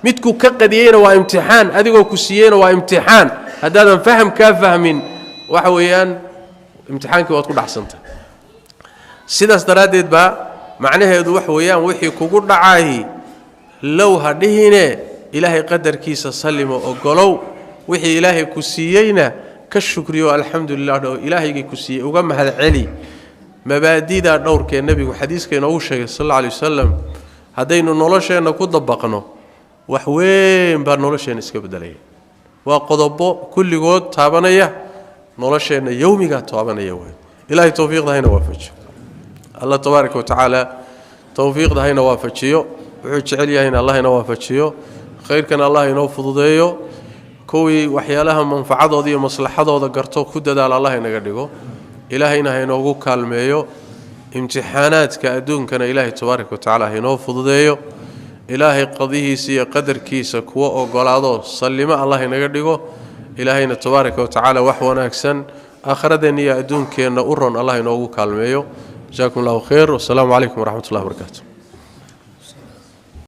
Midkuu ka qadiyeyna waa imtixaan, adigoo ku siiyeyna waa imtixaan. Haddaadan faham kaa fahmin, waxa weeyaan imtixaankii waad ku dhacsantah. Sidaas daraaddeed baa macnaheedu waxa weeyaan, wixii kugu dhacay low ha dhihine, Ilaahay qadarkiisa sallimo, ogolow. Wixii Ilaahay ku siiyeyna ka shukriyo, alxamdu lilah dho, Ilaahaygii ku siiyey uga mahad celi. Mabaadidaa dhowrkee nebigu xadiiska inoogu sheegay sal alla alay wasalam, haddaynu nolosheenna ku dabaqno, wax weyn baa nolosheenna iska beddelaya. Waa qodobo kulligood taabanaya nolosheenna yowmigaa taabanaya waay. Ilaahay towfiiqda hayna waafajiyo. Allah tabaaraka wa tacaala towfiiqda hayna waafajiyo. Wuxuu jecel yahayna Allah ina waafajiyo, khayrkana Allah inoo fududeeyo. Kuwii waxyaalaha manfacadooda iyo maslaxadooda garto ku dadaala Allah inaga dhigo. Ilaahayna ha inoogu kaalmeeyo. Imtixaanaadka adduunkana Ilaahay tabaaraka wa tacaala ha inoo fududeeyo. Ilaahay qadihiisa iyo qadarkiisa kuwa ogolaado sallimo Allah inaga dhigo. Ilaahayna tabaaraka wa tacaala wax wanaagsan aakhiradeenna iyo adduunkeenna u ron Allah inoogu kaalmeeyo. Jasaakum allahu khayr, wasalaamu calaykum waraxmat ullahi barakaatu.